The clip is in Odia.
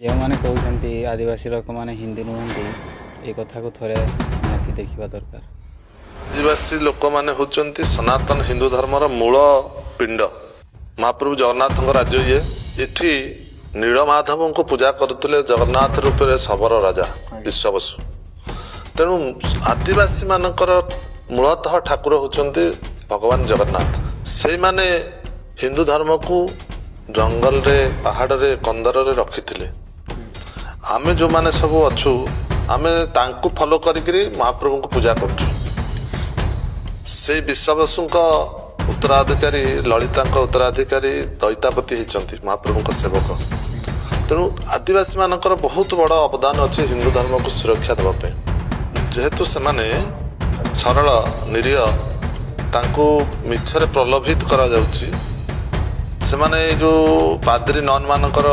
ଯେଉଁମାନେ କହୁଛନ୍ତି ଆଦିବାସୀ ଲୋକମାନେ ହିନ୍ଦୁ ନୁହନ୍ତି, ଏ କଥାକୁ ଥରେ ନିହାତି ଦେଖିବା ଦରକାର। ଆଦିବାସୀ ଲୋକମାନେ ହେଉଛନ୍ତି ସନାତନ ହିନ୍ଦୁ ଧର୍ମର ମୂଳ ପିଣ୍ଡ। ମହାପ୍ରଭୁ ଜଗନ୍ନାଥଙ୍କ ରାଜ୍ୟ ଇଏ। ଏଠି ନୀଳମାଧବଙ୍କୁ ପୂଜା କରୁଥିଲେ ଜଗନ୍ନାଥ ରୂପରେ ଶବର ରାଜା ବିଶ୍ୱବସୁ। ତେଣୁ ଆଦିବାସୀ ମାନଙ୍କର ମୂଳତଃ ଠାକୁର ହେଉଛନ୍ତି ଭଗବାନ ଜଗନ୍ନାଥ। ସେଇମାନେ ହିନ୍ଦୁ ଧର୍ମକୁ ଜଙ୍ଗଲରେ, ପାହାଡ଼ରେ, କନ୍ଦରରେ ରଖିଥିଲେ। ଆମେ ଯେଉଁମାନେ ସବୁ ଅଛୁ, ଆମେ ତାଙ୍କୁ ଫଲୋ କରିକିରି ମହାପ୍ରଭୁଙ୍କୁ ପୂଜା କରୁଛୁ। ସେଇ ବିଶ୍ୱାବସୁଙ୍କ ଉତ୍ତରାଧିକାରୀ, ଲଳିତାଙ୍କ ଉତ୍ତରାଧିକାରୀ ଦୈତାପତି ହେଇଛନ୍ତି ମହାପ୍ରଭୁଙ୍କ ସେବକ। ତେଣୁ ଆଦିବାସୀ ମାନଙ୍କର ବହୁତ ବଡ଼ ଅବଦାନ ଅଛି ହିନ୍ଦୁ ଧର୍ମକୁ ସୁରକ୍ଷା ଦେବା ପାଇଁ। ଯେହେତୁ ସେମାନେ ସରଳ, ନିରୀହ, ତାଙ୍କୁ ମିଛରେ ପ୍ରଲୋଭିତ କରାଯାଉଛି। ସେମାନେ ଏଇ ଯେଉଁ ପାଦ୍ରୀ ନନ୍ ମାନଙ୍କର